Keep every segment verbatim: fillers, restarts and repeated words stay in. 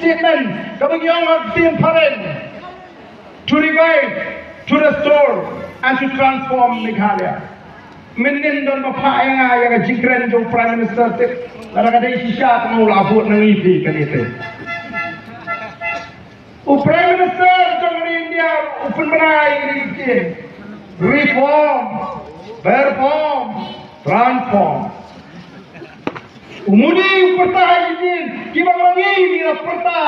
Statement kaba ngi ong ha ka ktien phareng, to revive, to restore and to transform Meghalaya. Mynnin don ba phah ïa nga ïa ka jingkren jong u Prime Minister te, lada ka dei shisha te nga u la vote na ngi phi kane te. U Prime Minister jong ka ri India u pynbna ïa kine ki ktien: reform, perform, transform. U Modi u pyrta ïa kine ki ktien kiba ma ngi ngi la pyrta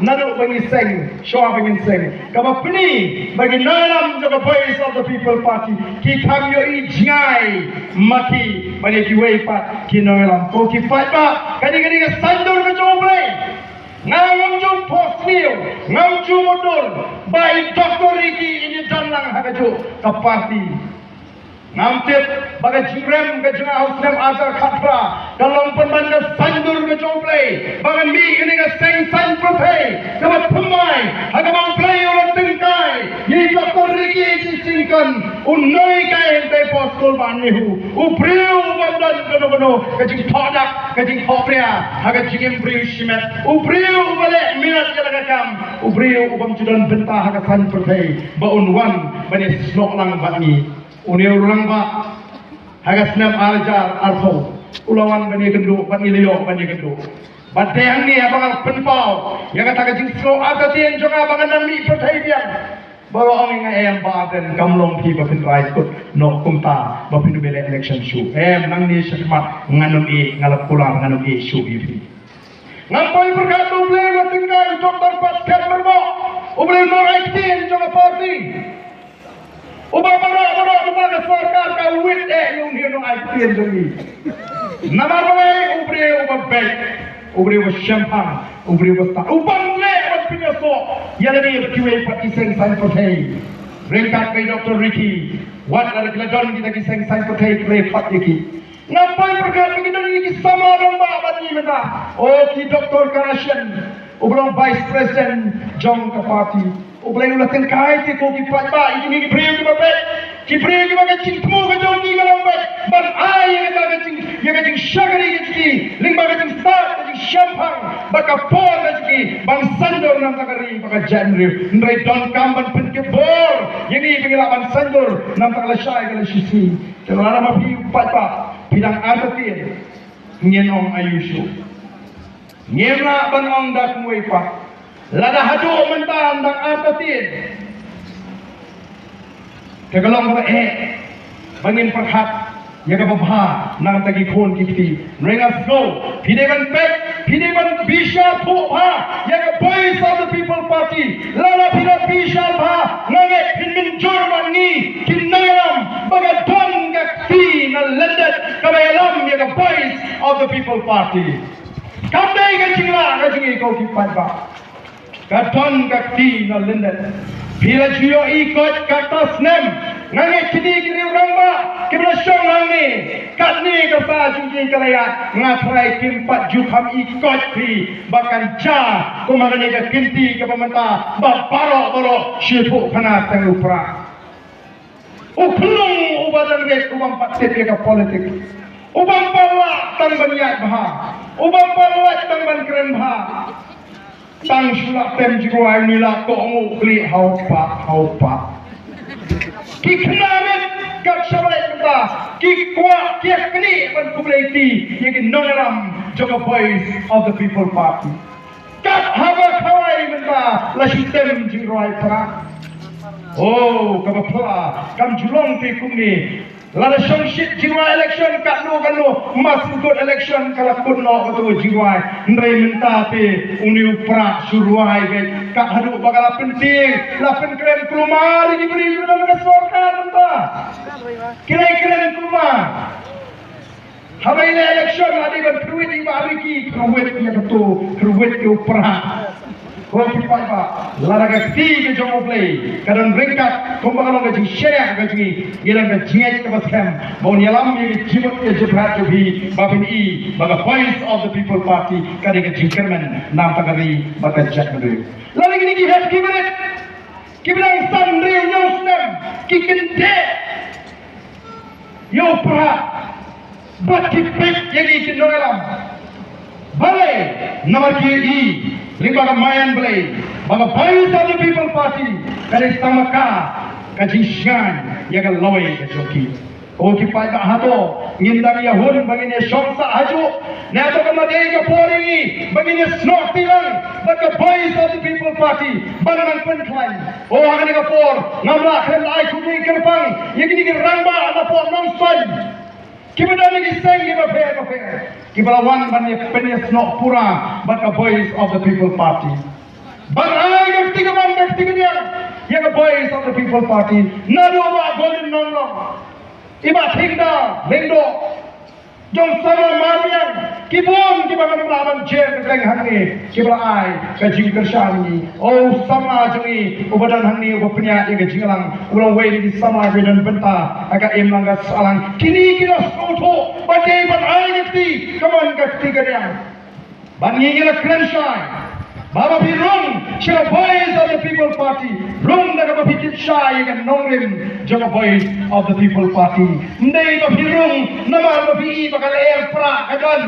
naduh ba ngi seng, shuwa ba ngin seng. Kaba pyni ba ki nongïalam jong ka Voice of the People Party ki kham ïohi jngai ma ki ban ïa kiwei pat ki nongïalam. Ko ki paidbah, kane ka dei ka saiñdur ka jong U Blei. Nga ngam ju phosniew, ngam ju mutdur ba i Doctor Ricky in i don lang ha kajuh ka party. Ngam tip ba ka jingrem ka jong nga ha u snem arhajar khatphra ka long pynban ka saiñdur ka jong U Blei ba ngan mih kane ka seng saiñ pyrthei kaba thymmai ha kaba U Blei u la tyngkai ïa i Doctor Ricky G. Syngkon, u nonghikai hynrei pos skul ba NEHU, u briew u bym don kano kano ka jingthoh dak, ka jingthoh pria ha ka jingim briew shimet, u briew uba leh minot ïa la ka kam, u briew u bym ju don bynta ha ka saiñ pyrthei ba un wan ban ïasnoh lang bad ngi. Une u rangbah ha ka snem arhajar arphew u la wan ban ïakynduh bad ngi, la ïoh ban ïakynduh. Bad te hangne haba nga pynpaw ïa kata ka jingsngew artatien jong nga ba ngan nang mih pyrthei biang, ba la ong ïa nga, em Bah Ardent, kam long phi ba phin rai kut noh kumta ba phin ym leh election shuh. Em, nangne shakhmat ngan ym ïeh, nga la kular ngan ym ïeh shuh ïa phi. Ngam poi pyrkhat ba U Blei u la tyngkai u Doctor Patskhem Myrboh, U Blei u nongai ktien jong ka party, uba baroh baroh mynta ka sorkar ka wit eh ïa une u nongai ktien jong ngi. Namar balei? U briew uba beit, u briew uba shemphang, u briew uba stad, u bym leh ban pynïasoh ïa lade bad kiwei pat ki seng saiñ pyrthei. Ryngkat bad i Doctor Ricky, wat la ki la don kita ki seng saiñ pyrthei, ki la khot ïa ki. Ngam poi pyrkhat ba ki don ïa ki samla rangbah bad ngi mynta. O ki Doctor Karashan, uba long Vice President jong ka party. U Blei u la tyngkai te ko ki paidbah, ïa kine ki briew kiba beit, ki briew kiba ka jingthmu ka jong ki ka long beit ban ai ïa kata ka jing, ïa ka jingshakri ka jong ki lyngba ka jingstad, ka jingshemphang bad ka por ka jong ki ban saiñdur na ka bynta ka ri bad ka jaitbynriew. Hynrei donkam ban pynkitbor ïa ngi ba ngi lah ban saiñdur na ka bynta ka lashai ka lashisngi. Te lada ma phi u paidbah phi dang artatien, ngin ong aiu shuh? Ngim lah ban ong da kumwei pat. Lada haduh mynta dang artatien, te ka long kaba eh ba ngin pyrkhat ïa kaba bha na ka bynta ki khun ki kti. Hynrei nga sngew phi dei ban peit, phi dei ban bishar phuh bha ïa ka Voice of the People Party. Lada phi la bishar bha, nga ngeit phin mynjur bad ngi ki nongïalam ba ka don ka kti na lyndet kaba ïalam ïa ka Voice of the People Party. Kam dei ka jinglah ka jong ngi ko ki paidbah. Ka don ka kti na lyndet. Phi la ju ïohi koit katto snem. Nga ngeit kine ki riew rangbah kiba la shong hangne, katne ka sa jong ki ka la ïaid, nga tharai kim pat ju kham i koit phi ba kan jia kum ha kane ka kynti kaba mynta ba baroh baroh shiphuh khana tang u Prah. U khlung uba dang rit, u bym pat tip ïa ka politik, u bym pat lah tang ban ïaid bha, u bym pat lah tang ban kren bha. Tang shu lah tem jingrwai, uni lah kohnguh khlieh, haw pah, haw pah. Ki khynnah rit kat shaba ïaid mynta ki kwah, ki ïa knieh ban khublei kti ïa ki nongïalam jong ka Voice of the People Party. Kat haba khawai mynta la shu tem jingrwai Prah. Oh, kaba phylla kam ju long te kumne. Lada shong shit jingrwai election katno katno, mass vote election ka la kut noh kato jingrwai. Hynrei mynta te une u Prah shu rwai beit. Kat haduh ba ka la pyntieng, la pynkren kulmar ïa ki briew kiba don ha ka sorkar mynta. Ki la kren kulmar. Haba ïaleh election la dei ban kyrwit ïa i Bah Ricky, kyrwit ïa kato, kyrwit ïa u Prah. Ko ki paidbah, lada ka kti ka jong U Blei ka don ryngkat kumba ka long ka jingshaniah ka jong ngi, ngi don ka jingngeit kaba skhem ba un ïalam ïa ka jingmut ka jingpyrkhat jong phi ba phin i ba ka Voice of the People Party ka dei ka jingkyrmen na ka bynta ka ri bad ka jaitbynriew. Lada kine ki hep ki barit kiba dang san hynriew hynñiew snem ki kyndit ïa u Prah bad ki peit ïa ngi ki nongïalam. Balei? Namar ki i Lyngba ka mayan Blei, ba ka Voice of the People Party ka dei tang ma ka ka jingshngaiñ ïa ka lawei ka jong ki. Ko ki paidbah, hato ngin dang ïa hun ba ngin ïa shong sah hajuh? Ne hato ka dei ka por ïa ngi ba ngin ïa snoh kti lang bad ka Voice of the People Party ba nang pynkhlaiñ? O, ha kane ka por ngam lah khlem da ai khublei kyrpang ïa kine ki rangbah na Pdeng Nongstoiñ kiba don ha ki seng kiba pher bapher, kiba la wan ban ïa pynïasnoh pura bad ka Voice of the People Party. Ban ai ka kti kaba, ka kti kadiang ïa ka Voice of the People Party. Naduh Bah Golden Nonglong, i Bah Thingda Lyngdoh, jong samla Marmiang, ki bun kiba ngan lah ban jer kyrteng hangne, kiba la ai ka jingkyrshan ïa ngi. O samla jong ngi uba don hangne, uba pynïaid ïa ka jingïalang, uba long uwei na ki samla kiba don bynta ha ka imlang ka sahlang. Kine ki la sngewthuh ba dei ban ai ka kti, ka mon ka kti kadiang. Bad ngi ngi la kren shai ba, ba phi rung sha ka Voice of the People Party, rung da kaba phi tip shai ïa ka nongrim jong ka Voice of the People Party. Ym dei ba phi rung namar ba phi i ba ka lyer Prah ka don.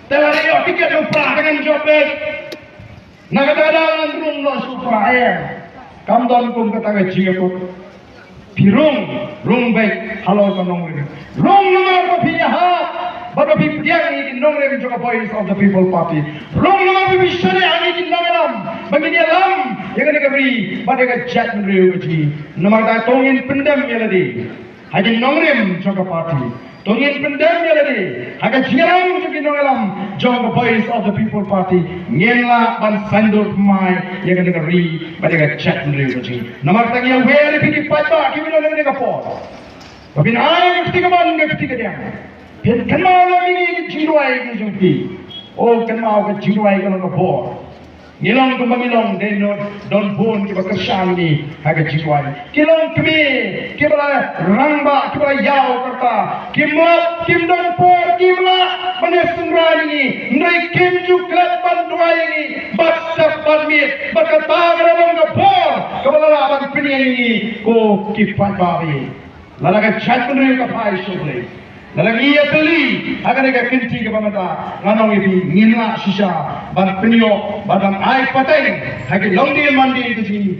Te lada ïoh tiket u Prah te ngan jop beit. Na kata ka daw ngan rung noh sha u Prah, eh. Kam don kum kata ka jingïakut. Phi rung, rung beit halor ka nongrim. Rung namar ba phi ïahap bad ba phi pdiang ïa ki nongrim jong ka Voice of the People Party. Rung namar ba phi shaniah ïa ki nongïalam ba ngin ïalam ïa kane ka ri bad ïa ka jaitbynriew ka jong ngi. Namar kata to ngin pyndem ïa lade ha ki nongrim jong ka party. To ngin pyndem ïa lade ha ka jingïalam jong ki nongïalam jong ka Voice of the People Party. Ngin lah ban saiñdur thymmai ïa kane ka ri bad ïa ka jaitbynriew ka jong ngi. Namar kata ngi ïawer ïa phi ki paidbah kiba don ha kane ka por ba phin ai ka kti kaba, ka kti kadiang. Phin kynmaw lem ïa ki jingduwai ki jong phi. O, kynmaw ka jingduwai ka long ka bor. Ngi long kumba ngi long, dei don bun kiba kyrshan ïa ngi ha ka jingduwai. Ki long kmie kiba la rangbah, kiba la ïaw ka rta. Kim lap, kim don por, kim lah ban ïasynran ïa ngi. Hynrei kim ju klet ban duwai ïa ngi bad step bad miet. Bad kata ka long ka bor kaba la lah ban pynïeng ïa ngi ko ki paidbah. Lada ka jaitbynriew ka phai sha U Blei, lada ngi ïatylli ha kane ka kynti kaba mynta, ngan ong ïa phi, ngin lah shisha ban pynïoh bad ban ai pateng ha ki longdien mandien ka jong ngi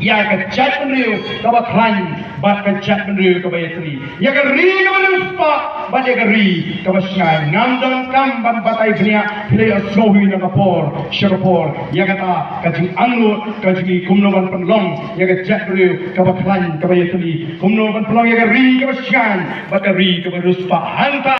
ïa ka jaitbynriew kaba khlaiñ bad ka jaitbynriew kaba ïatylli, ïa ka ri kaba riewspah bad ïa ka ri kaba shngaiñ. Ngam donkam ban batai bniah, phi la ïohsngew hi na ka por sha ka por ïa kata ka jingangnud ka jong ngi kumno ban pynlong ïa ka jaitbynriew kaba khlaiñ kaba ïatylli, kumno ban pynlong ïa ka ri kaba shngaiñ bad ka ri kaba riewspah. Hangta